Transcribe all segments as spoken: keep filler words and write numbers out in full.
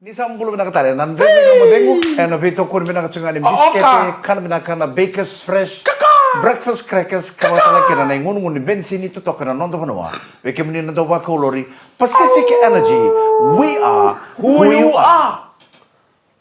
Ni sa bula vinaka tale na Dredre Ga Mo Cegu, ena veitokoni vinaka tiko ga ni bisikete, kana vinaka na Bakers Fresh, breakfast crackers, ka vaka tale kina na igunugunu ni benisini totoka na noda vanua. Vei kemuni na dau vakaulori, Pacific Energy, we are who you are.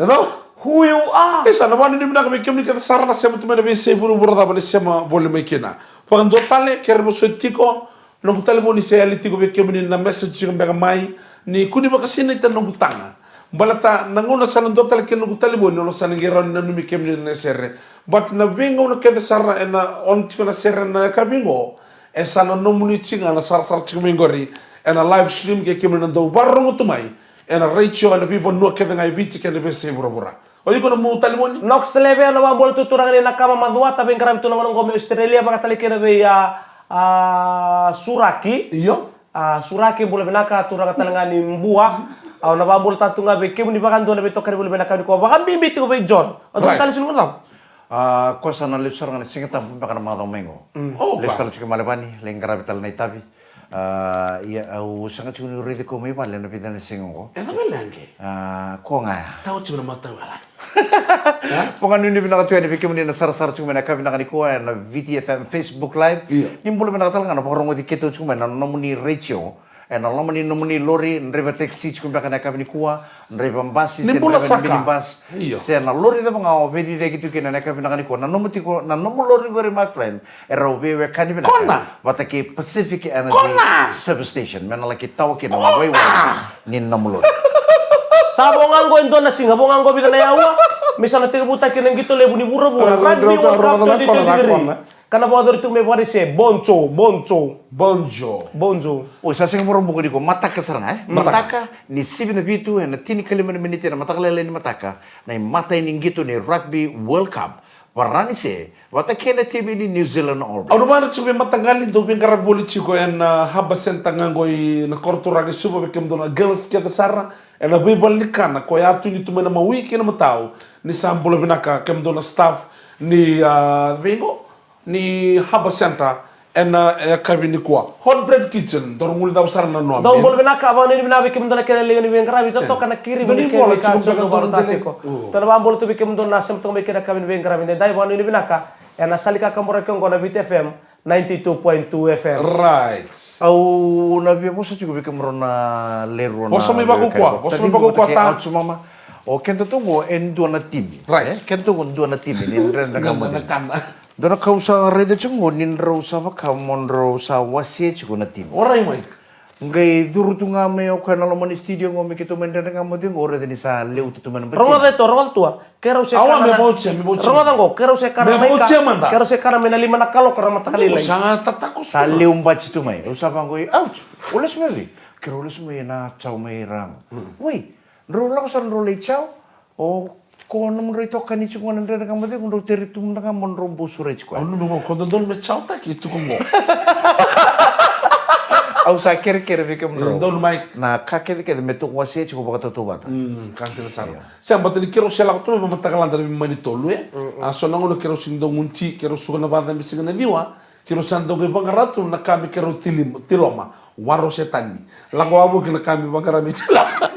Edo? Who you are. E sa na vanuinui vinaka vei kemuni kece sara na sema tu mai na veiyasai vuravura cava ni sema voli mai kina. Vakadua tale, kere vosoti tiko, noqu talevoni se yali tiko vei kemuni na message tiko beka mai, ni kua ni vakasinaita noqu taga. Baleta na gauna sa na dua tale kina noqu talevoni, au na sa na qai rawa ni nanumi kemuni na sere. But na veigauna kece sara ena on tiko na sere na yakavi qo, e sa na nomuni tiko ga na sarasara tiko mai qori, ena live stream kei kemuni na dau vakarorogo tu mai ena retio ena veivanua kece ga e Viti kei na veiyasai vuravura. O iko na nomu talevoni? Knox Levea, na vakabula tu turaga ni Nakama Macuata, veiqaravi tu na gauna qo mai Australia, vaka tale kina vei a, a, Suraki. Io. A, Suraki, bula vinaka, turaga tale ga ni Bua. Au na vakabula tale tu ga vei kemuni vakadua na veitokani voli mai na yakavi nikua, vakabibi tiko vei John. O John, right, tale sini gona. A, koya sa na lesu sara ga na Siga Tabu beka na macawa mai qo. Mm. Oh, lesu tale tiko i Melbourne, lai qaravi tale na itavi. A, ia, au sega tiko ni raici koya mai vale ena vica na siga qo. E cava e leqa? A, koya ga ya. Tawa tiko na matau e lagi. Vakanuinui vinaka tu yani vei kemuni na sarasara tiko mai na yakavi vinaka nikua ena Viti F M Facebook Live. Io. Ni bula vinaka tale ga na vakarogoci keitou tiko mai na nomuni retio. Ena loma ni nomuni lori, draiva taxi tiko beka na yakavi nikua, draiva basi, se draiva ni minibus, io, se na lori cava ga o veiciciyaki tiko kina na yakavi vinaka nikua. Na nomu tiko, na nomu lori qori, my friend, e rau veiwekani vinaka. Kona. Vata kei Pacific Energy, kona, Service Station. Me na laki tawa kina na waiwai ni nomu lori. Sa vo ga qo e dua na siga, vo ga qo vica na yaua, me sa na tekivutaki na qito levu ni vuravura. Rugby World Cup twenty twenty-three. Ka na vakayacori tu mai Vakarese, Bonjo, Bonjo. Bonjo. Bonjo. Oi, sa sega mura buka ni ko mataka sara ga, e? Mataka. Mataka ni sivi na vitu ena tinikalima na miniti ena mataka lailai ni mataka, na imatai ni qito ni Rugby World Cup. Varanise, vata kei na timi ni New Zealand All Blacks. Au na vakayadrati tiko vei mataqali dau veiqaravi voli tiko ena, a, Harbour Centre ga qo ena koroturaga e Suva, vei kemudou na girls kece sara ena veivale ni kana, ko ya tu ni tu mai na mawi kei na matau. Ni sa bula vinaka kemudou na staff ni, a, vei qo ni Harbour Centre ena, e, yakavi nikua. Hot Bread Kitchen, daru guilecava sara na nona. Dou bula vinaka, vakanuinui vinaka vei kemudou na kena liga ni veiqaravi, totoka na kirimi ni kena veika sa dou vakarota tiko. Dou na vakabula tu vei kemudou na sema toka mai kina yakavi ni veiqaravi edaidai, vakanuinui vinaka ena sala ni kakaburaki oqo na Viti F M ninety-two point two F M. Right. Au na via vosa tiko vei kemudrau na lewe rua na... Vosa mai vakaukauwa, vosa mai vakaukauwa ta. Au tu mama. O kedatou qo e dua na timi. Right. E? Kedatou qo dua na timi ni Dredre Ga Mo Cegu. Dua na ka au sa raica tiko qo ni drau sa vaka mo drau sa wasea tiko na timi. Orai mai. Qai curu tu ga mai o koya na loma ni studio qo me keitou mai Dredre Ga Mo Cegu, au raica ni sa lewe tu tu mai na bati. Rogoca tu, rogoca tu. Keirau se kana, me vautia, me vautia. Rogoca qo, keirau se kana mai ka, keirau se kana mai na lima na kaloko na mataka lailai. Sa tatako. Sa lewe bati tu mai. Au sa vaqo, ouch. Au lesu mai vei? Keirau lesu mai na chow mai Ramu. Wei, drau lako sara drau lai chow. O ko nomudrau itokani tiko na Dredre Ga Mo Cegu, drau teri tu mada ga mo drau bau sureti koya. Au nanuma ko dodonu me chowtaki tu qo. Au sa kerekere vei kemudrau. Donu mai. Na ka kecekece me tou wasea tiko vakatautauvata. Mm, ka dina sara. Io. Se baleta ni keirau se lako tu mai vakamataka lada na veimama ni tolu, e? A, so na gauna keirau sega ni dau gunu ti, keirau suka na vakacabe siga na ciwa. Keirau sa dau qai vaqara tu na ka me keirau tilim-, tiloma. Warau se tani. Lako wavoki na ka me vaqara me tiloma.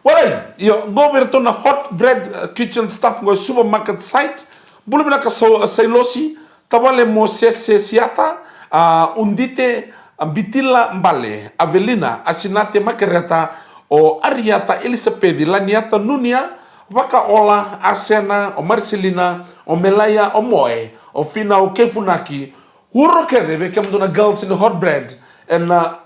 Warai, io, qo vei iratou na Hot Bread, uh, Kitchen staff qo e Supermarket Site. Bula vinaka Sa-, Sailosi, tavale Mosese Siata, a, Udite, a, Bitila Bale, Avelina, Asinate Makereta, o Ariata Elisapeci, Laniata Nunia, Vakaola, Asena, o Mariselina, o Melaia, o Moe, o Fina, o Keifunaki, uro kece vei kemudou na girls ni Hot Bread ena, a,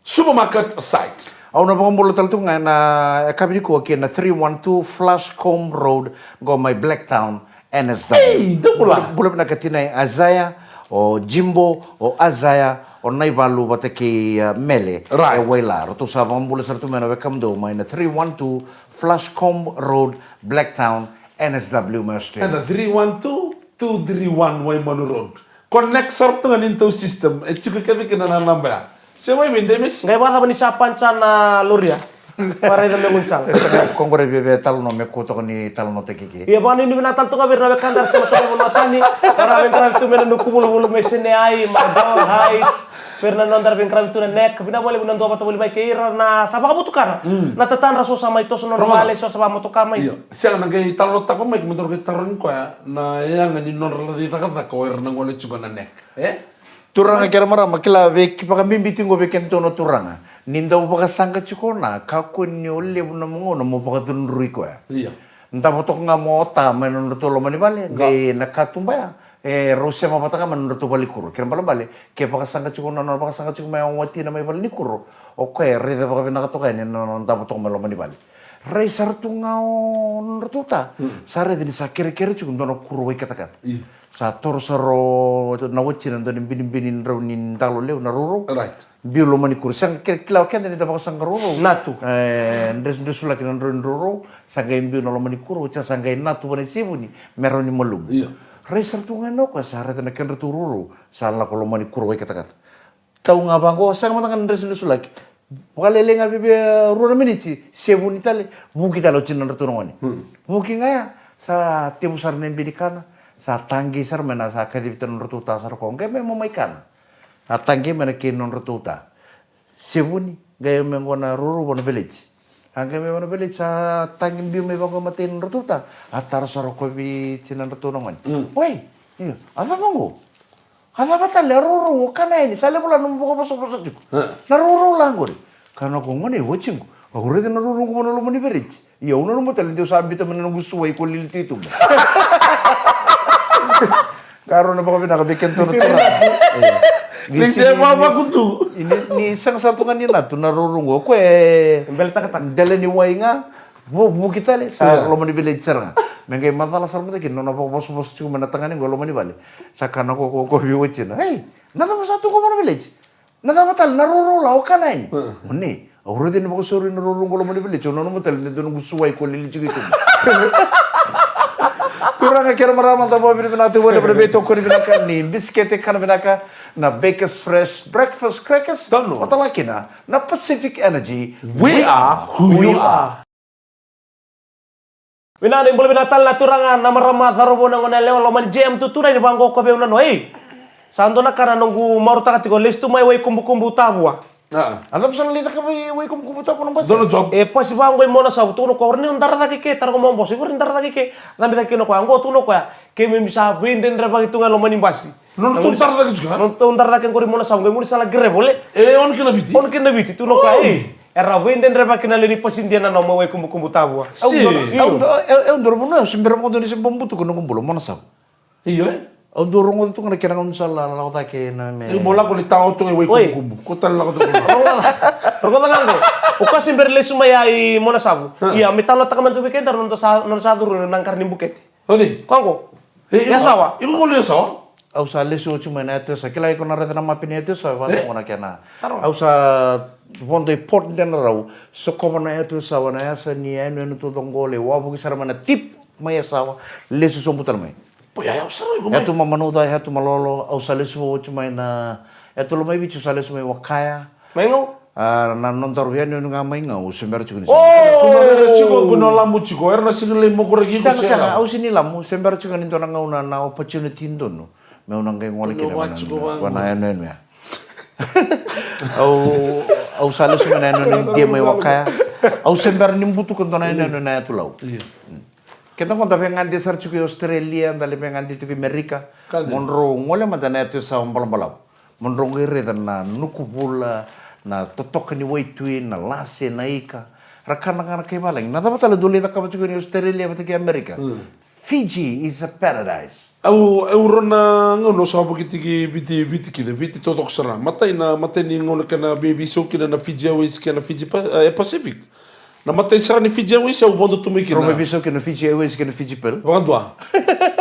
Supermarket Site. Au na vakabula tale tu ga ena, e, yakavi nikua ki na three one two Flash Combe Road, qo mai Blacktown, N S W. Ei, dou bula. Bula, bula vinaka tinai Isaiah, o Jimbo, o Isaiah, o Naivalu vata kei, a, Mele. Right. E Waila. Ratou sa vakabula sara tu mai na wekamudou mai na three one two Flash Combe Road, Blacktown, N S W, mai Australia. Ena three one two two three one Waimanu Road. Connect sara tu ga ni tou system. E tiko kece kina na naba ya. Se wai me demes. Qai vakacava ni sa pancha na loria? Ko raica me gunu sala. Ko qori veve talanoa me ko toka ni talanoa takeke. Ia vakanuinui vinaka tale tu ga vei ira na wekada era sema toka mai vanua tani. Era veiqaravi tu mai na Nukuvulavula, mai Seneai, mai Bondi Heights. Vei ira na noda ra veiqaravi tu na neck, vinaka vakalevu na dua vata voli mai kei ira na sa vakavotukana. Mm. Na tatadra so sa mai toso na nodra vale, so sa vakamotoka mai. Io. Sega na qai talanoataka mai, me daru qai tarogi koya na yaga ni nodra lacai cakacaka o ira na gone tiko na neck. E? Turaga kei ra marama, kila vei, vakabibi tiko vei kedatou na turaga. Ni dau vakasaqa tiko na, kakua ni o levu na mo gauna mo vakacudrui koya. Io. Davo toka ga mo ota mai na nodratou loma ni vale, qai na katuba ya. E rau sema vata ga mai na nodratou valenikuro. Kena ibalebale, ke vakasaqa tiko na, na vakasaqa tiko mai o watina mai valenikuro, o koya e raica vakavinaka toka yani na, na davo toka mai loma ni vale. Rai sara tu ga o nodratou ta. Mm. Sa raica ni sa kerekere tiko dua na kuro wai katakata. Io. Sa toro sara o na watina dua ni binibini drau ni dalo levu na rourou. Right. Biu loma ni kuro. Sega, ke, kila o keda ni da vakasaqa rourou. Natu. E, dres-, dresudresulaki na drau ni rourou. Sa qai biu na loma ni kuro, sa, sa qai natu vana i sevuni me rawa ni malumu. Io. Rai sara tu ga o koya, sa raica na kedratou rourou, sa lako loma ni kuro wai katakata. Tau ga vaqo, sega mada ga na dresudresulaki. Vakalailai ga vei, vei rua na miniti, sevuni tale, vuki tale o tinadratou na gone. Hmm. Vuki ga ya, sa tevu sara na ibe ni kana, sa taqi sara mai na, sa kacivi tale na nodratou ta sara ko, qai mai mo mai kana. Sa taqi mai na kei na nodratou ta. Sevuni, qai mai qo na rourou vua na village. A qai mai vua na village, sa taqi biu mai vaqo e matai na nodratou ta. A taro sara ko vei tinadratou na gone. Mm. Wai, io, a cava qo? A cava tale, a rourou o kana yani, sa levu la nomu vakavosovoso tiko. Ah. Na rourou la qori. Kana ko gone, wai tiko. Au raica na rourou qo vua na loma ni village. Ia, au nanuma tale ni deu sa biuta mai na noqu suai ko lili tu i tuba. Ka rau na vakavinaka vei kedatou na turaga. Ni se vavaku tu. Ni, ni sega sara tu ga ni natu na rourou qo. Ko e bele takataka. Dela ni wai ga. Vu-, vuki tale. Sa loma ni village sara ga. Me qai macala sara mada kina nona vakavosovoso tiko mai na tagane qo loma ni vale. Sa kana ko, ko, ko vei watina. Ei, na cava sa tu qo vua na village? Na cava tale, na rourou la o kana yani? Mm. Moni, au raica ni vakasauri na rourou qo loma ni village, au nanuma tale ni dua noqu suai ko lili tiko i tuba. Turaga kei ra marama, da vakavinavinaka tu vale vale veitokoni vinaka ni bisikete kana vinaka na Bakers Fresh Breakfast Crackers. Donu. Vata la kina na Pacific Energy. We are who you are. Vinaka, ni bula vinaka tale na turaga, na marama, cauravou, na goneyalewa, loma ni J M two two nine, ni vaqo ko vei au na no, ei. Sa dua na ka na noqu marautaka tiko, lesu tu mai Waikubukubu Tavua. Ah. A cava sa na lai cakava i Waikubukubu Tavua na basi? Dua na job. E pasi vaqo i Monasavu, tukuna o koya, o ira ni dara cake ke, tara ko Mawaboso, o ira ni dara cake ke, cabe cake kina o koya, qo tukuna o koya, keimami sa veidredrevaki tu ga e loma ni basi. Nodratou dara cake tiko, a? Nodratou dara cake qori Monasavu, qai gaunisala grevole. E, o na kena Viti? O na kena Viti, tukuna o koya, e. Era veidredrevaki na lewe ni pasidia na nomu Waikubukubu Tavua. Au dua, au, au, au dua na vanua, au se bera vakadua ni se bau butuka na noqu bula, Monasavu. Io, e? Au dau rogoca tu ga na kena gaunisala lako cake na me. Io, mo lako ni tao tu ga i Waikubukubu. Ko tale lako tu ga. Rogoca, rogoca ga qo. O koya se bera lesu mai ya i Monasavu. Ah. Ia, me talanoataka mada vei kedaru, nona sa, nona sa curu na qara ni bukete. O cei? Koya qo. E, Yasawa. Iko qo Yasawa? Au sa lesu oti mai na Yatu Yasawa. Kila iko na raica na mape ni Yatu Yasawa, e? Vata qo na kena. Taro. Au sa vodo i Port Denarau, sokova na Yatu Yasawa, na yasa ni yanuyanu taucoko qo, lai wavoki sara mai na tip mai Yasawa, lesu sobu tale mai. Poi, ya, ya, au sa raica mai. Yatu Mamanauca, Yatu Malolo, au sa lesu oti mai na Yatu Lomaiviti, au sa lesu mai Wakaya. Mai Gau? A, na nodaru yanuyanu ga mai Gau, se bera tiko ni. O! Ko na rere tiko, ko na lamu tiko, era na sega ni lai mokuraki iko. Sega, sega, au sega ni lamu, se bera tiko ni dua na gauna na opportunity donu. Me au na qai gole kina vua na yanuyanu ya. Au, au sa lesu mai na yanuyanu dia mai Wakaya. Au se bera ni butuka dua na yanuyanu na Yatu Lau. Io. Mm. Keda qo da veigade sara tiko i Australia, da lai veigade tiko i Amerika. Mo drau gole mada na Yatu Yasawa balabalavu. Mo drau qai raica na nuku vula, na totoka ni waitui, na lase, na ika. Ra kana ga na kai valagi. Na cava tale dou lai cakava tiko ni Australia vata kei Amerika? Mm. Fiji is a paradise. Au, au rau na gauna au sa vakitiki Viti, Viti kina, Viti taucoko sara. Matai na, matai ni gauna kena vei, veisau kina na Fiji Airways kei na Fiji Pa-, e, Pacific. Na matai sara ni Fiji Airways au vodo tu mai kina. Rau mai veisau kina Fiji Airways kei na Fiji Pearl. Vakadua.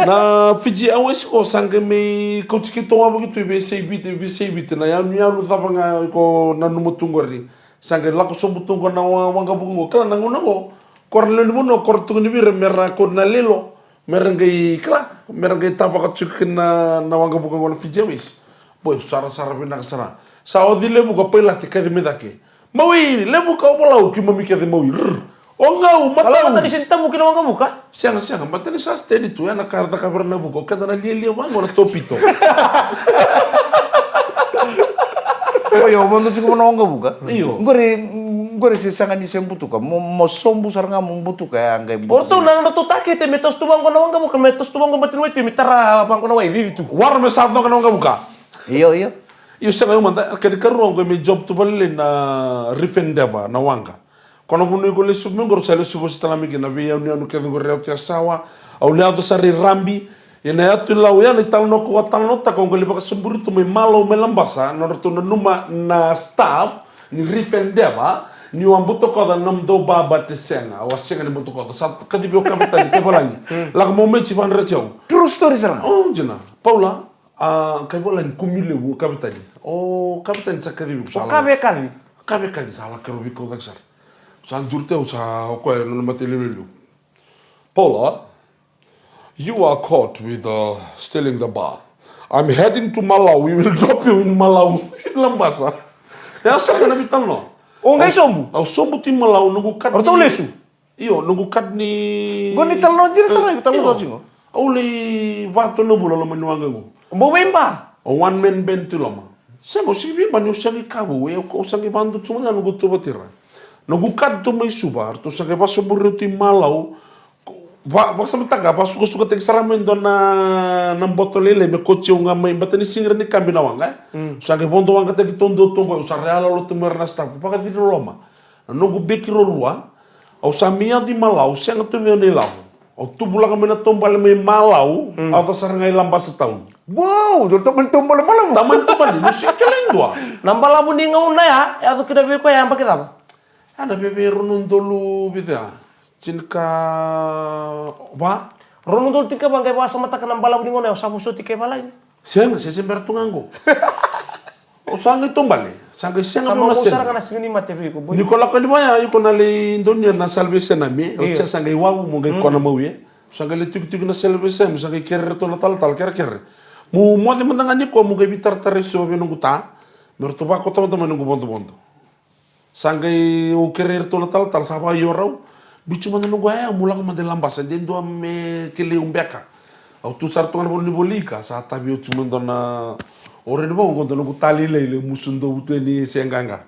Na Fiji Airways ko sa qai mai kauti keitou wavoki tu i veiyasai Viti, veiyasai Viti. Na yanuyanu cava ga ko nanuma tu qori. Sa qai lako sobu tu qo na wa-, waqavuka qo. Kila na gauna qo. Ko ra na lewe ni vanua, ko ra tukuni vei ira me ra kau na lilo. Me ra qai kila, me ra qai tabaka tiko kina na, na waqavuka qo na Fiji Airways. Boy, sarasara vinaka sara. Sa oci Levuka, pailate kaci mai cake. Maui, Levuka, o volau, keimami kece maui. Rrr. O Gau, matau. Kala mata ni sini tabu kina waqavuka? Sega, sega, mata ni sa steady tu, ya na ka ra cakava ira na vuka, o keda na lialia vaqo na topito. Oi, o vodo tiko mo na waqavuka. Io. Qori, qori se sega ni se butuka. Mo, mo sobu sara ga mo butuka, ya qai butuka. O ratou na nodratou takete me toso tu vaqo na waqavuka, me toso tu vaqo Batini Waitui, me tara vaqo na wai, vivi tu. Wara me sa coqa na waqavuka. Io, io. Io, sega, io mada, kena ikarua qo me job tu valelei na Reef Endeavour, na waqa. Ko na vanua iko lesu mai qori, au sa lesu vasi tale mai kina na veiyanuyanu kece qori, Ratu Yasawa. Au lai yaco sara i Rabi. Ia na yatu i Lau ya, na italanoa ko a talanoataka, au qai lai vakasoburi tu mai Malau mai Labasa, na nodratou nanuma na staff ni Reef Endeavour, niu a butakoca na nomudou babate, sega, au a sega ni butakoca. Sa kacivi au o Kavetani Kaivalagi. Lako mai Meti, vakadreti au. True story sara ga. O, dina. Paula, a, Kaivalagi, kumi levu, Kavetani. O Kavetani sa kacivi au, sa lako. O Kave, Kave. Kave, Kave, sa lako keirau veikaucaki sara. Sa duri tu, au sa, o koya na nona matailalai levu. Paula, you are caught with, uh, stealing the bar. I'm heading to Malau. We will drop you in Malau. Labasa. Ya sara ga na veitalanoa. O qai sobu? Au sobu tu i Malau, noqu card ni, o ratou lesu? Io, noqu card ni. Qo ni talanoa dina sara, io, talanoa tiko. Au lai va tu na vula loma ni waqa qo. Bau veiba? O one man band tu i loma. Sega, au sega ni veiba, niu sega ni ka vou, au, au sa qai vadua tu mada noqu tu vata ira. Noqu card tu mai Suva, ratou sa qai vasoburi au tu i Malau. Va, vakasamataka, vasukasukataki sara mai e dua na, na boto lailai me kauti au ga mai, baleta ni sega ni kabi na waqa, e. Sa qai vodo waqataki taudua tu qo, au sa ra yaloyalo tu mai ira na staff, vakaciri loma. Na noqu beki ruarua, au sa mai yaco i Malau, sega tu vei au na ilavo. Au tubulaka mai na taubale mai Malau, au yaco sara ga i Labasa town. Wow, dua na tamani taubale Malau. Tamani taubale, niu sega ni kila e dua. Na balavu ni gauna ya, e yaco kina vei koya yabaki cava? A, na veve rua na udolu vica, tinikava. Rua na udolu tinikava, qai vakasamataka na balavu ni gauna ya, au sa vosoti Kaivalagi. Sega, se se bera tu ga qo. Au sa qai taubale, sa qai sega vei au na sega. Sa mau sara ga na siga ni mate vei iko, boy. Ni ko lako yani vaya, iko na lai donuya na Salvation Army, e? Io. Oti ya sa qai wavu mo qai kona mai, e? Sa qai lai tukituki na Salvation Army, sa qai kerei iratou na talatala, kerekere. Mo moce mada ga nikua mo qai veitaratara i Suva vei noqu ta, me ratou vakauta mada mai noqu vodovodo. Sa qai au kerei iratou na talatala, sa vakaio rau. Biu tiko mada noqu yaya, mo lako mada i Labasa, de dua me kilai au beka. Au tu sara tu ga na vanua ni voleka, sa tavi oti mai dua na, o reni vaqo, dua noqu ta lailai, lai musu dovu tu yani Seaqaqa.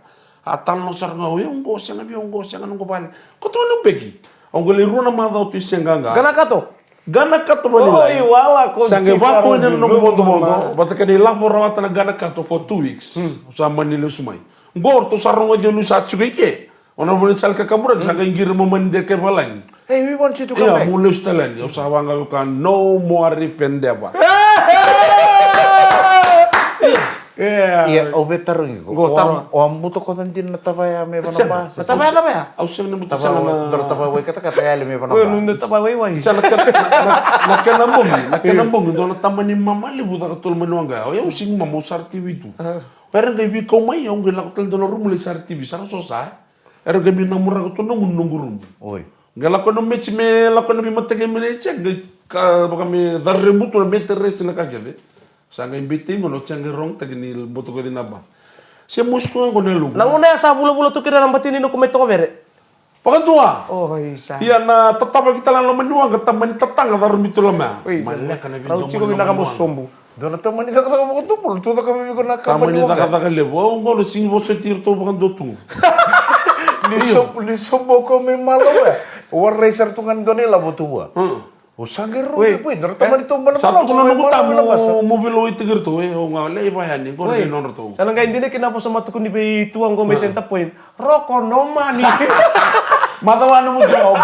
A talanoa sara ga, o yau qo, sega vei au qo, sega noqu vale. Koto ga noqu beki. Au qai lai rua na macawa tu i Seaqaqa. Qanakato? Qanakato Vanilai. Oi, wala ko. Sa qai vakau yani na noqu vodovodo. Vata kei na ilavo rawata na Qanakato for two weeks. Sa mani lesu mai. Qo ratou sa rogoci au niu sa tiko i ke. O na vanua ni sala kakaburaki, sa qai qiri mo mani de Kaivalagi. Hey, we want you to come back. Ia, mo lesu tale yani. Au sa vaqo, au kaya, no more Reef Endeavour. Ia, au via tarogi iko. Qo, o a, o a butakoca dina na tavaya me vanabasa? Na tavaya, tavaya? Au sega ni butakoca. Tavaya, dua na tavaya wai katakata, yali me vanabasa. Oi, na tavaya waiwai. Sa na kena, na, na, na kena bogi, na kena bogi, dua na tama ni mama levu caka tolu mai na waqa. O yau sega ni mama, au sara T V tu. O ira qai veikau mai, au qai lako tale dua na rumu lai sara T V, sara sosa. Era qai mai namuraka tu na gunu noqu rumu. Oi. Qai lako na meti me lako na veimataqali meti, qai ka vaka me carebu tu na meteresi na ka kece. Sa qai beitei gona, au sa qai rogataki ni butakoci na ba. Se mosi tu ga qo na yaloqu. Na gauna ya sa vulavula tu kina na batini noqu mai tokovere. Vakadua. Oi, sa. Ia na tatavaki tale na loma ni waqa, tama ni tataga, caro bitu loma ya. Oi, sa. Maleka na veidomoni loma ni waqa. Rau tiko vinaka mo sobu. Dua na tamani cakacaka vakadua, tu caka vei iko na tamani cakacaka levu. Au qo na sigi vosoti iratou vakadua tu. Ni sobu, ni sobu ko me malo ya. Warai sara tu ga ni dua na ilavo tu vua. O sa qai rau. Oi, dua na tamani taubale sa tu na noqu tamu mo veilawaitaki iratou, e, au ga lai vaya ni qo na nodratou. Sa na qai dina kina vosa matukuni vei tua qo me Center Point. Roko no mani. Macawa nomu job.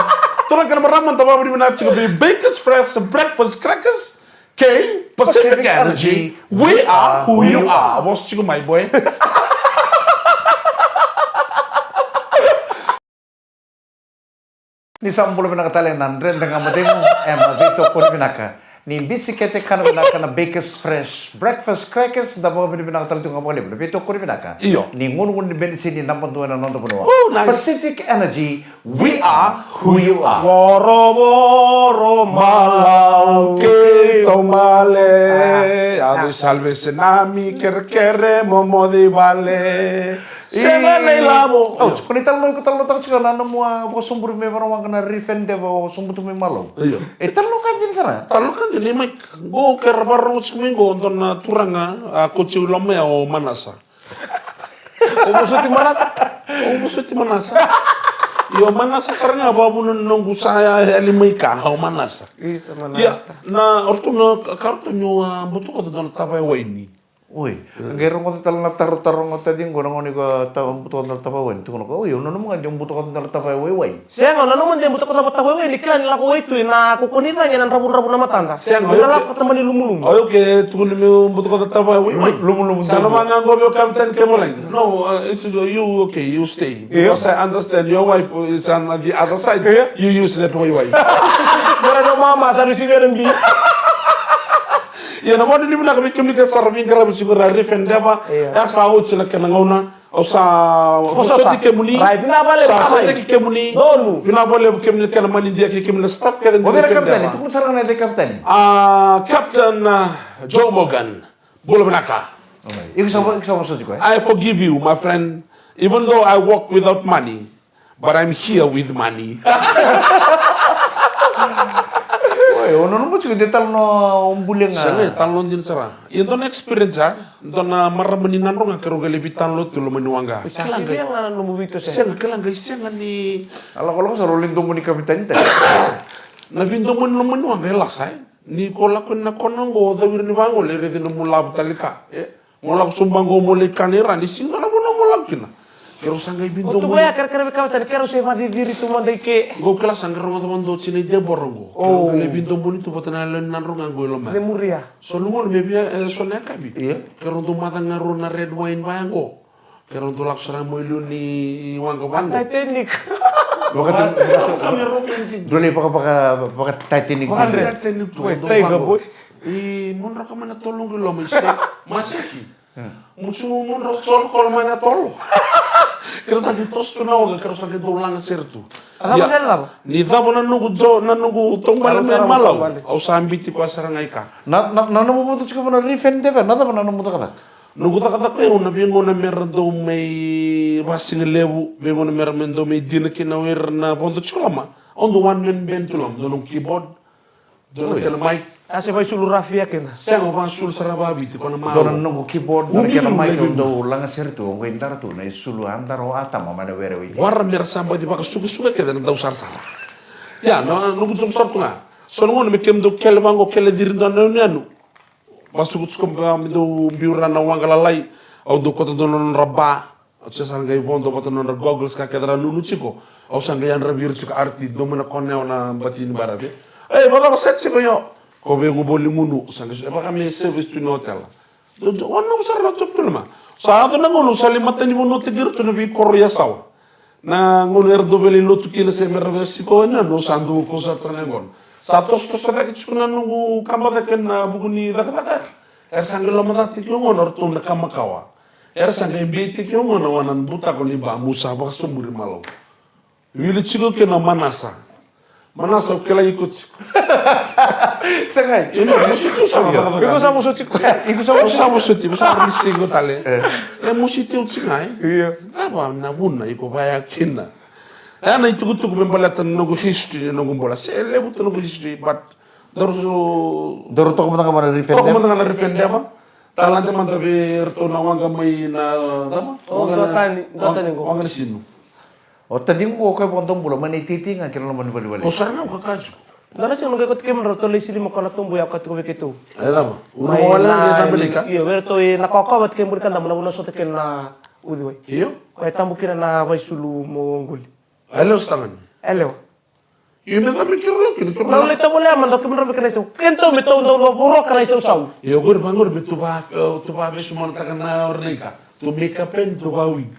Turaga kei na marama, da vakavinavinaka tiko vei Bakers Fresh Breakfast Crackers. Kei Pacific Energy, we are who you are. Vosa tiko mai, boy. Ni sa bula vinaka tale na Dredre Ga Mo Cegu, ena veitokoni vinaka ni bisikete kana vinaka na Bakers Fresh Breakfast Crackers, da vakavinavinaka tale tiko ga vakalevu na veitokoni vinaka. Io. Ni gunugunu ni benisini naba dua ena noda vanua. Oh, nice. Pacific Energy, we are who you are. Vorovoro malau kei taubale. Ah, ah. Yaco i Salvation Army, kerekere mo moce i vale. Sega na ilavo. Au tiko ni talanoa, iko talanoataka tiko na nomu a vakasoburi mai vanawaqa na Reef Endeavour, vakasobu tu mai Malau. Io. E talanoa ka dina sara. Talanoa ka dina, mai qo kera vakarogo tiko mai qo dua na turaga a kauti au i loma ya, o Manasa. O vosoti Manasa. O vosoti Manasa. Io, Manasa sara ga vakavuna na noqu sa yali mai ka, o Manasa. Isa Manasa. Ia, na o ratou na ka ratou ni o a butokota dua na tavaya waini. Oi, qai rogoca tale na taro, taro rogoca tadi qo na gone ko a tava butokota na tavaya waini. Tukuna ko, oi, o nanuma ga de o butokota na tavaya waiwai. Sega, o nanuma de butokota na tavaya waini, kila ni lako waitui na koko ni cagi na dravudravu na matada. Sega, oi, na lako tamani lumulumu. Oi, okay, tukuni me butokota tavaya waini. Lumulumu. Sa na vaqo vei o kapitani ke volagi. No, uh, it's you, okay, you stay. Io. Because I understand your wife is on the other side. Io. You use that wayway. Mera no mama sa risivi na bi. Ia na vodi ni vinaka vei kemuni ke sara veiqaravi tiko ra Reef Endeavour. Io. Ya sa oti na kena gauna. Au sa vosoti kemuni. Rai, vinaka vakalevu. Sa sotaki kemuni. Donu. Vinaka vakalevu kemuni kena manidia kei kemuni na staff kece ni Reef Endeavour. O cei na kapitani? Tukuna sara ga na cei kapitani. Ah, Captain, ah, Joe Morgan. Bula vinaka. Iko sa vo-, iko sa vosoti koya? I forgive you, my friend. Even though I walk without money, but I'm here with money. Oi, o nanuma tiko de talanoa o bulia ga. Sega, e talanoa dina sara. Ia dua na experience, a? Dua na marama ni Nadroga keirau qai lai veitalanoa tu loma ni waqa. Sa sivia ga na nomu veitosoyaki. Sega, kila qai sega ni. A lakolako sara o lai domoni kapitani tale. Na veidomoni loma ni waqa e lasa, e? Ni ko lako na kona qo, o cawiri ni vaqo, lai raici na mu lavu tale ka, e? Mo lako sobu vaqo mo lai kana i ra, ni sega na vanua mo lako kina. Keirau sa qai veidomoni. O tu vaya kerekere vei kapitani, keirau se vaciciri tu mada i ke. Qo kila sa qai rogoca vadua tiko na i Debora qo. O. Keirau qai lai veidomoni tu vata na yalo ni Nadroga qo i loma. Cemuria. So na gauna me via, e, so na yakavi. Ia. Keirau dau maca ga rua na red wine vaya qo. Keirau dau lako sara mai liu ni waqa vaqo. Titanic. Vaka Ti-, vaka Ti-, dua lai vaka, vaka, vaka Titanic. Vaka Titanic tu, dau tiger vaqo. Boy. I mudrau ka mai na tolo qo i loma i se-, maseki. Mucu mudrau tolo, kolo mai na tolo. Keirau sa qai toso tu na waqa, keirau sa qai dau laga sere tu. A cava sere cava? Ni cava na noqu jo, na noqu taubale me malau. Au sa biuti koya sara ga i ka. Na, na, na nomu vodo tiko vana Reef Endeavour, na cava na nomu cakacaka? Noqu cakacaka o yau na veigauna mera dau mai vasigalevu, veigauna mera mai dau mai dina kina o ira na vodo tiko loma. Au dau one man band tu loma, dua noqu keyboard, dua na kena mic. A se vaisulu rafia kena. Sega, au vasulu sara vaviti, ko na malo. Dua na noqu keyboard, dua na kena mic, au dau laga sere tu, au qai dara tu, na isulu a dara o Atama mai na were o Iteni. Wara mera sa baci vakasukasuka kece na dau sarasara. Ia, na noqu jobu sara tu ga. So na gauna me keimami dau kele vaqo, kele ciri dua na yanuyanu. Vasukusuku ba me dau biu ra na waqa lalai, au dau kauta dua na nodra ba, au sa qai vodo vata na nodra goggles ka kece ra nunu tiko, au sa qai yadravi ira tiko, arti dua mai na kona, au na bati ni baravi. Ei, vakacava sa tiko io? Ko vei gu voli gunu, au sa qai, e vaka me service tu ni hotel. Dau, dau, wana au sara na job tu loma. Sa yaco na gauna au sa lai matanivanua tiko ira tu na veikoro i Yasawa. Na gauna era dau via lai lotu kina se mera via siko wai na, au sa dau kau sara tu na yaqona. Sa tosotoso cake tiko na noqu kaba cake na vuku ni cakacaka. Era sa qai lomacataki au gona o ratou na ka makawa. Era sa qai beitaki au gona vua na butako ni ba, meu sa vakasoburi malo. Wili tiko kina o Manasa. Manasa, au kila iko tiko. Segai. Io, io, mositi au sa vosoti. Iko sa vosoti. Iko sa vosoti. Au sa vosoti, au sa vosoti iko tale. E. E mositi au tiko ga, e? Io. Cava na vuna iko vaya kina? E, na itukutuku me baleta na noqu history, na noqu bula. Se levu tu noqu history, but daru, daru toka mada ga vana Reef Endeavour. Toka mada ga na Reef Endeavour. Talade mada vei iratou na waqa mai na, cava? O, waqa na, Duatani, Duatani qo. Waqa na Sinu. O tacaqu o koya vakadobula mai na iteitei ga ki na loma ni valevale. O sara ga o kakaju. Dua na siga au qai kauti kemudrau, ratou lai silima ko na tobu ya, kauti ko vei keitou. E cava? Mai na, io, vei iratou i na kawakawa vata kei Burikadamu na vanua sota kina na uciwai. Io. Koya e tabu kina na vaisulu mo qoli. E lewa sara ga ni. E lewa. Io, me cava me keirau kina, keirau na lai tovolea mada kemudrau vei kena isau. Kedatou me tou dau na voroka na isausau. Io, qori vaqori me tu va, tu vavesumanataka na ora na ika. Tu make up and tu va wig.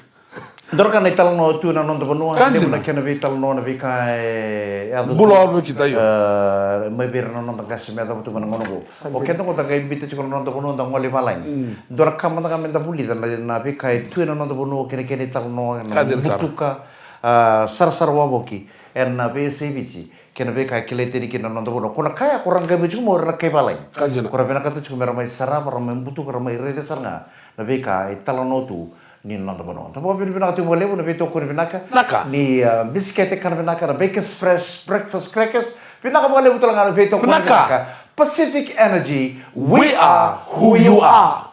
Dua na ka na italanoa tu ena noda vanua, levu na kena veitalanoa, na veika e yaco tu. Bula o vei kita, io. E, mai vei ira na noda qase me yacova tu mai na gauna qo. O keda qo da qai biuta tiko na noda vanua, da gole i valagi. Dua na ka mada ga me da vulica na, na veika e tu ena noda vanua, kei na kena italanoa, na butuka, a, sarasara wavoki ena veiyasai Viti. Kei na veika e kilai tani kina na noda vanua. Ko na ka ya ko ra qai mai tiko mai o ira na kai valagi. Ka dina. Ko ra vinakata tiko me ra mai sarava, ra mai butuka, ra mai raica sara ga na veika e talanoa tu ni noda vanua. Da vakavinavinaka tiko vakalevu na veitokoni vinaka ni, a, bisikete kana vinaka na Bakers Fresh Breakfast Crackers. Vinaka vakalevu tale ga na veitokoni vinaka Pacific Energy, we are who you are.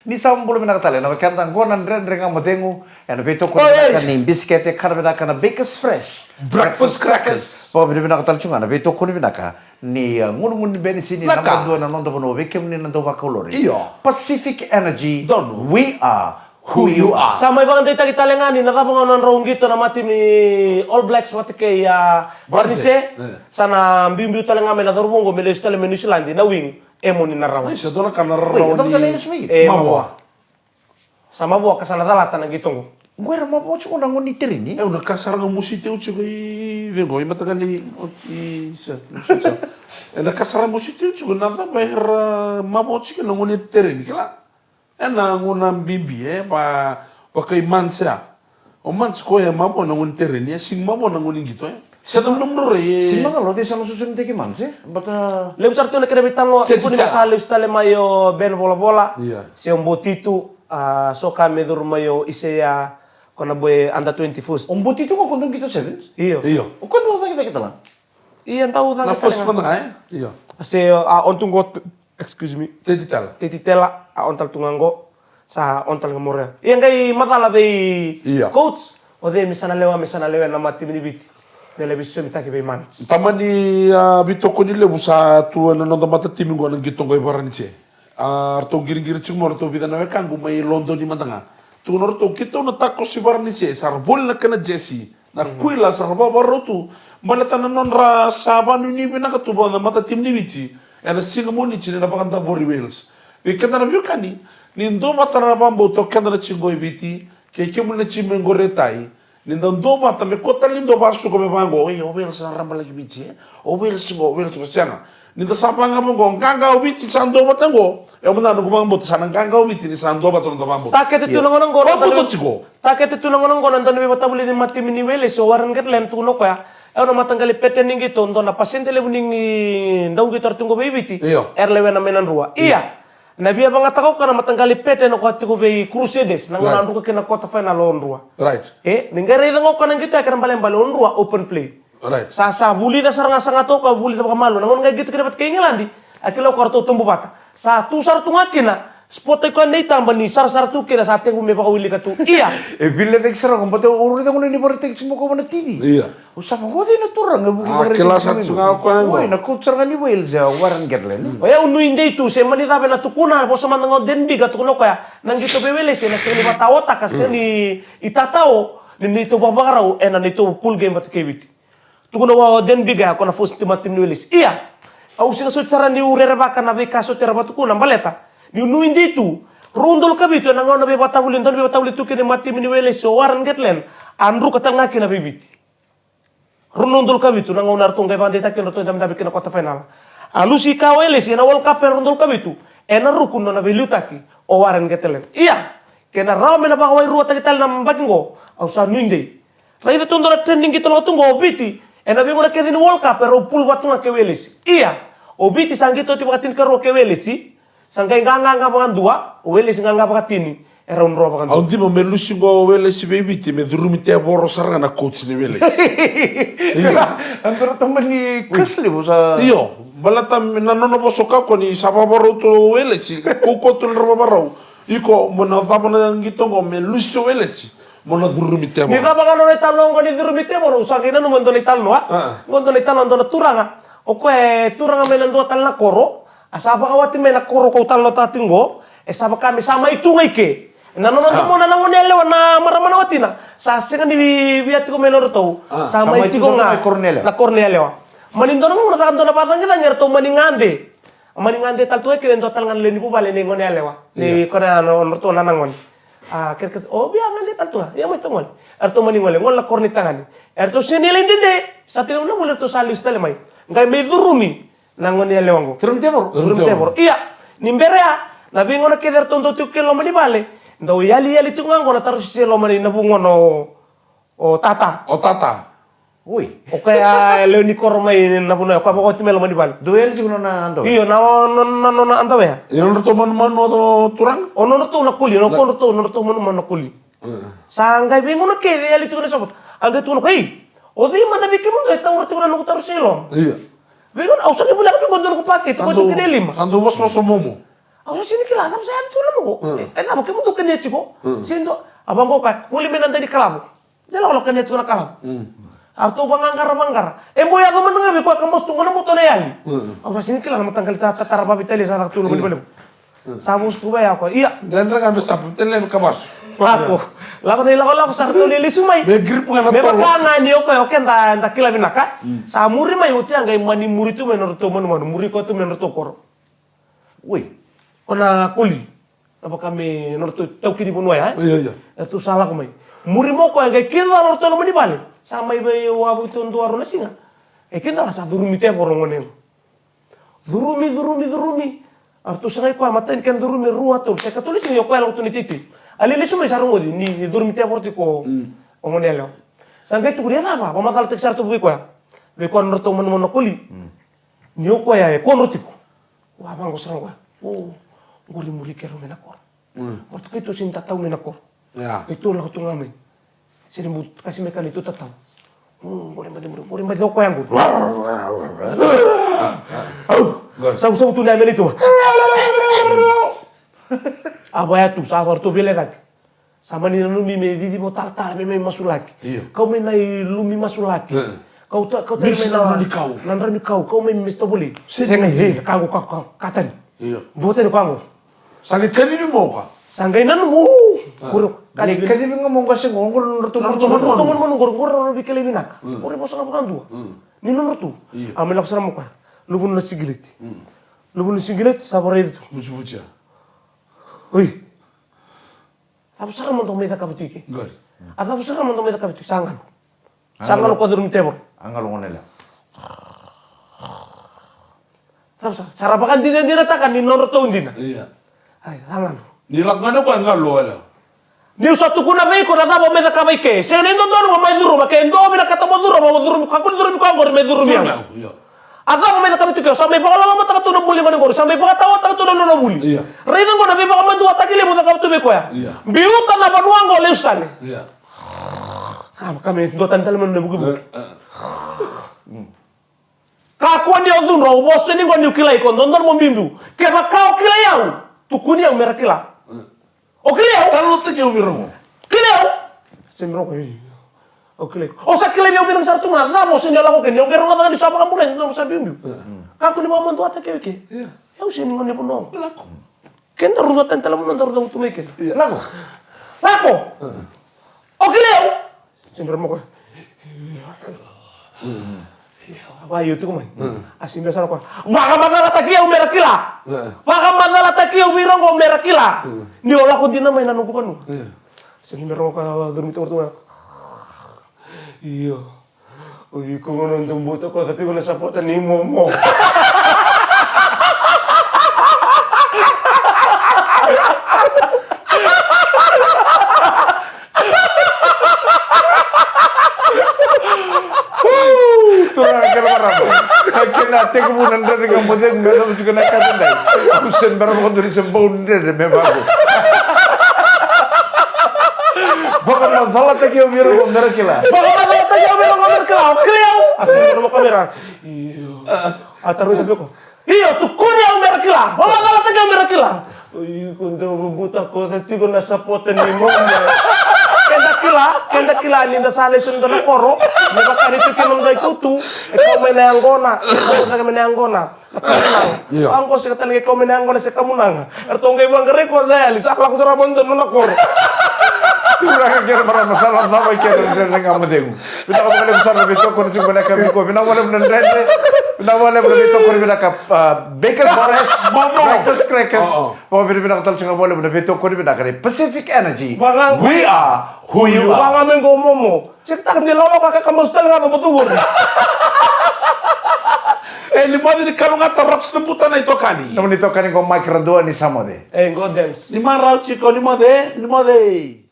Ni sa bula vinaka tale na wekada, qo na Dredre Ga Mo Cegu, ena veitokoni vinaka ni bisikete, kana vinaka na Bakers Fresh Breakfast Crackers. Vakavinavinaka tale tu ga na veitokoni vinaka ni, uh, gunugunu ni benisini, naka, naba dua na noda vanua vei kemuni na dau vakaulori. Io. Pacific Energy. Donu. We are who you are. Sa mai vakadeitaki tale ga ni na cava ga na drau qito na mata ni All Blacks vata kei, uh, Varanise. Varanise. E. Sa na biubiu tale ga mai na cauravou qo me lesu tale mai Niusiladi na wing. E moni na rawa. Ai, sa dua na ka na rawa ni e mavoa. Sa mavoa ka sa na calata na qito qo. Qo era mavoa tiko na gone ni terini. E, au na ka sara ga mositi au tiko i vei qo, i mataqali, i, sa, sa, sa. E na ka sara mositi au tiko na cava era mavoa tiko na gone ni terini, kila. E na gauna bibi, e, va, vakai Mans ya. O Mans koya e mavoa na gone ni tereni, e sega ni mavoa na gone ni qito, e. Se da mudrudru, e. Sega ni galo, cei sa na susunitaki Mans, e? But, uh, levu sara tu na kena veitalanoa, Teti, tukuni me sa lesu tale mai o Ben Volavola. Ia. Se o Botitu, a, so ka me curu mai o Isaiah, ko na boy under twenty first. O Botitu ko dau qito sevens? Io. Io. O koya dau cakacaka tale ga? Ia, dau cakacaka tale ga. Na first mada ga, e? Io. Se, a, on tu qo, excuse me. Teti Tela. Teti Tela, a on tale tu ga qo. Sa on tale ga Morea. Ia, qai macala vei, ia, coach. O cei me sa na lewa, me sa na lewe na mata timi ni Viti. Me lai veisosomitaki vei Mans. Tamani, a, veitokoni levu sa tu ena noda mata timi qo na qito qo i Varanise. A, ratou qiriqiri tiko mai o ratou vica na wekaqu mai Lodoni mada ga. Tukuna o ratou, keitou na takoso i Varanise, sa ra voli na kena jersey. Na, mm, kuila sa ra vavarau tu. Baleta na nodra sa vakanuinui vinaka tu vua na mata timi ni Viti. Ena siga Moniti ni na vakadavori Wales. Vei keda na veiwekani, ni duavata na vakabauta o keda na tiko qo i Viti, kei kemuni na tiko mai qori e tai, ni da duavata me kua tale ni dua vakasuka me vaqo, "Oi, o Wales na rabalaki Viti, e? O Wales qo, o Wales qo," sega. Ni da sa vaqo qo, qaqa o Viti sa duavata qo, e mada noqu vakabauta sa na qaqa o Viti ni sa duavata noda vakabauta. Takete tu na gauna qo, ia, na vakabauta tiko. Takete tu na gauna qo na dau ni veivakatavulici ni mata timi ni Wales, o Warren Gatland, tukuna o koya. E na mataqali pete ni qito, dua na pasede levu ni dau qito era tu qo vei Viti. Io. Era lewena mai na Drua. Ia. Io. Na via vagataka o koya na mataqali pete ena koya tiko vei Crusaders, na gauna, right, a druka kina na quarter final o Drua. Right. E, ni qai raica ga o koya na qito ya kena ibalebale o Drua open play. Right. Sa, sa vulica sara ga, sa ga toka, vulica vakamalua. Na gauna qai qito kina vata kei Igiladi, a kila o koya ratou tabu vata. Sa tu sara tu ga kina, spot-taki koya na itaba ni sarasara tu kina, sa tekivu me vakawilika tu. Ia. E vilecaki sara ga, baleta au raica gauna ni vakaraitaki tiko mai o koya vua na T V. Ia. Au sa vakaoci na turaga, vuki, a, vakaraitaki tiko mai o koya. Oi, na coach sara ga ni Wales, o Warren Gatland. Mm. Oya au nuidei tu, se mani cava ena tukuna, vosa mada ga o Dan Biggar, tukuna o koya, na qito vei Wales ena sega ni vakataotaka, sega ni itatao ni neitou vakavakarau ena neitou pool game vata kei Viti. Tukuna vua o Dan Biggar, ko na first team, team ni Wales. Ia, au sega soti sara niu rerevaka na veika soti era vakatukuna, baleta niu nuidei tu, rua na udolu ka vitu ena gauna veivakatavuli, dau ni veivakatavuli tu kina na mata timi ni Wales o Warren Gatland, a druka tale ga kina vei Viti. Rua na udolu ka vitu na gauna eratou qai vakadeitaki kina, eratou dabedabe kina na quarter final. A lusi ka o Wales ena World Cup ena rua na udolu ka vitu, ena ruku na nona veiliutaki o Warren Gatland. Ia, ke na rawa me na vakawairuataki tale na yabaki qo, au sa nuidei. Raica tu dua na trending qito lako tu qo o Viti, ena veigauna kece ni World Cup erau pool vata tu ga kei Wales. Ia, o Viti sa qito oti vakatinikarua kei Wales, sa qai qaqa ga vakadua, o Wales qaqa vakatini, erau dro vakadua. Au dima me lusi qo o Wales vei Viti, me curumi tevoro sara ga na coach ni Wales. Io. A dua na tamani curse levu sa. Io, baleta na nona vosa o koya ni sa vavarau tu o Wales, kaukaua tu na nodra vavarau. Iko, mo na cava na qito qo, me lusi o Wales. Mo na curumi tevoro. Ni cava ga nona italanoa qo ni curumi tevoro, au sa qai nanuma e dua na italanoa. A. Qo dua na italanoa, dua na turaga. O koya e turaga mai na dua tale na koro. A sa vakawati mai na koro ko au talanoataka tiko qo. E sa vaka me sa mai tu ga i ke. Na nona, a, domona na gone yalewa na marama na watina. Sa sega ni vi-, via tiko mai nodratou. A. Sa mai tiko ga na koro ni yalewa. Mani dua na gauna caka dua na vakacagicagi, eratou mani gade. Mani gade tale tu ga kina e dua tale ga na lewe ni vuvale nei gone yalewa. Ia. Nei koya na nodratou na, na gone. A, kerekere, o via gade tale tu ga. Ia mai tu gone. Eratou mani gole, gole na koro ni tagane. Eratou sega ni lai dede. Sa tekivu na vuli eratou sa lesu tale mai. Qai mai curumi na gone yalewa qo. Curumi tevoro? Curumi tevoro. Ia, ni bera ya, na veigauna kece eratou dau tiko kina loma ni vale, dau yaliyali tiko ga qo na tarusisi e loma ni, na vugona o, o tata. O tata. Oi. O koya e lewe ni koro mai na vanua ya, o koya vakawati mai loma ni vale. Dau yali tiko nona underwear? Io, na, na, na, nona underwear. Ia nodratou manumanu o turaga? O nodratou na koli, o kodratou, nodratou manumanu na koli. Mm. Sa qai veigauna kece e yali tiko na sopota. A qai tukuna o koya, "Ei, o cei mada vei kemudou e taura tiko na noqu tarusisi e loma?" Ia. Veigauna, au sa qai voleka tiko qo dua noqu pakete, sa dau, koya tu kina e lima. Sa dau vosavosa momo. Au sa sini kila, cava sa yaco tiko na loma qo? E cava kemudou kania tiko? Sini dua, a vaqo ka, voli mai na dai ni kalavo. De lakolako kania tiko na kalavo. A ratou vaqaqara, vaqara. E boi yaco mada ga vei koya ka masu tu qo na moto na yali. Au sa sini kila na mataqali ta, ta, tara vavitalia sa caka tu na volivolevu. Sa vosa tu vaya koya. Ia. Dredre ga me sapu, tele me kavasu. Lako. Lako na ilakolako sa ratou lelesu mai. Me grip ga na tolo. Me vaka ga ni o koya, o keda, da kila vinaka. Sa muri mai oti a qai mani muri tu mai na ratou manumanu. Muri koya tu mai na ratou koro. Oi. Ko na koli. Na vaka me na ratou taukei ni vanua ya, e? Io, io. Eratou sa lako mai. Muri mai o koya, qai kidacala o ratou loma ni vale. Sa mai vei wavoki tu dua rua na siga. E kidacala sa curumi tevoro gone qo. Curumi, curumi, curumi. A ratou sagai koya, matai ni kena curumi e rua, tolu. Sa ikatolu ni siga o koya lako tu na iteitei. A lelesu mai sa rogoci ni curumi tevoro tiko o gone yalewa. Sa qai tukuni, e cava, vakamacalataki sara tu vei koya. Vei koya na ratou manumanu na koli. Ni o koya e kodro tiko. Ua vaqo sara ga. O, qori muri keirau mai na koro. Qori tu keitou sini tatau mai na koro. Keitou lako tu ga mai. Sini mu kasi mai ka neitou tatau. O, qori baci muri, qori baci o koya qori. Au, savusavu tu na yame neitou. A vaya tu, sa varatou veilecaki. Sa mani nanumi me ciciva o talatala me mai masulaki. Io. Kau mai na ilumi masulaki. Kau ta, kau tani mai na dra ni kau. Na dra ni kau, kau mai me sita volei. Sega, e, ka qo, ka, ka, ka tani. Io. Bua tani ka qo. Sa qai kacivi mo ka. Sa qai nanuma, o. Qori, ka ni kacivi ga mo ka sega, qori na ratou manumanu, qori, qori na ratou veikelei vinaka. Qori vosa ga vakadua. Ni nodratou. Io. A mai lako sara mo ka. Luvu na sigileti. Luvu na sigileti, sa varaici tu. Vucivucia. Oi. Cava sara mo dou mai cakava tiko ke? Qori. A cava sara mo dou mai cakava tiko? Sa galu. Sa galu ko curumi tevoro. A galu gone yalewa. Cava sara? Sa ra vakadinadinataka ni nodratou dina. Ia. Ai, sa galu. Ni lako gane ko e galu wale. Niu sa tukuna vei iko na cava o mai cakava i ke. Sega ni dodonu mo mai curuma, ke dua o vinakata mo curuma, mo curumi, kakua ni curumi koya qori me curumi au. Ia. A cava mai cakava tu ke, o sa mai vakalolomataka tu na buli gone qori, sa mai vakatawataka tu na nona vuli. Ia. Raica qo na veivakamaduataki levu cakava tu vei koya. Ia. Biuta na vanua qo lesu sane. Ia. Ka, ka me dua tani tale mai na vukivuki. E, e. Kakua ni o cudru, au vosa ni qo niu kilai iko, dodonu mo biubiu. Kevaka o kilai au, tukuni au mera kila. E. O kilai au? Talanoataki au vei ira qo. Kilai au? Sega ni rogo, e. O kilai. O sa kilai vei au vei ira sara tu ga, cava o sega ni o lako ke, ni o qai rogoca ga ni sa vakabulai, ni o sa biubiu. Kakua ni vakamaduataki au i ke. Ia. Au sega ni gone ni vanua qo. Lako. Keda ruca tani tale vanua, da ruca tu mai keda. Ia. Lako. Lako. O kilai au? Sega ni rogo koya. Vakaio tiko mai. A sega ni sara koya. Vakamacalataki au mera kila. Vakamacalataki au vei ira qo mera kila. Ni o lako dina mai na noqu vanua. Sega ni rogo koya, curumi tiko tu ga. Io. O iko gona dou buta koca tiko na sapota ni momo. Turaga kei na marama. Kei na tekivu na Dredre Ga Mo Cegu me yacova tiko na ka edaidai. Au se bera vakadua ni se bau dredre me vaqo. Vakamacalataki au vei ira qo mera kila. Vakamacalataki au vei ira qo mera kila. O kilai au? A sega ni rogo koya. Io. A tarogi sa vei koya. Io, tukuni au mera kila. Vakamacalataki au mera kila. O iko dau buta koca tiko na sapota ni momo. Keda kila, keda kila ni da sa lesu ena dua na koro. Me vaka ni tu kina noda itutu. E kau mai na yaqona. Kau mai na yaqona. Na kamunaga. Io. Vaqo se ka tale qai kau mai na yaqona se kamunaga. Eratou qai vaqarai koya sa yali, sa lako sara vakadodonu na koro. Turaga kei na marama, sa lako cava i keda na Dredre Ga Mo Cegu. Vinaka vakalevu sara na veitokoni tiko vinaka vei iko. Vinaka vakalevu na dredre. Vinaka vakalevu na veitokoni vinaka, ah, Bakers Momo. Breakfast Crackers. Vakavinavinaka tale tiko ga vakalevu na veitokoni vinaka nei Pacific Energy. We are who you are. Vaga mai qo momo. Check taka ni lolo ka ka masu tale ga na botu vori. E, ni moce ni kalougata Rocks na buta na itokani. Nomuni itokani qo Mike Radua, ni sa moce. E, qo Dems. Ni marau tiko, ni moce, ni moce.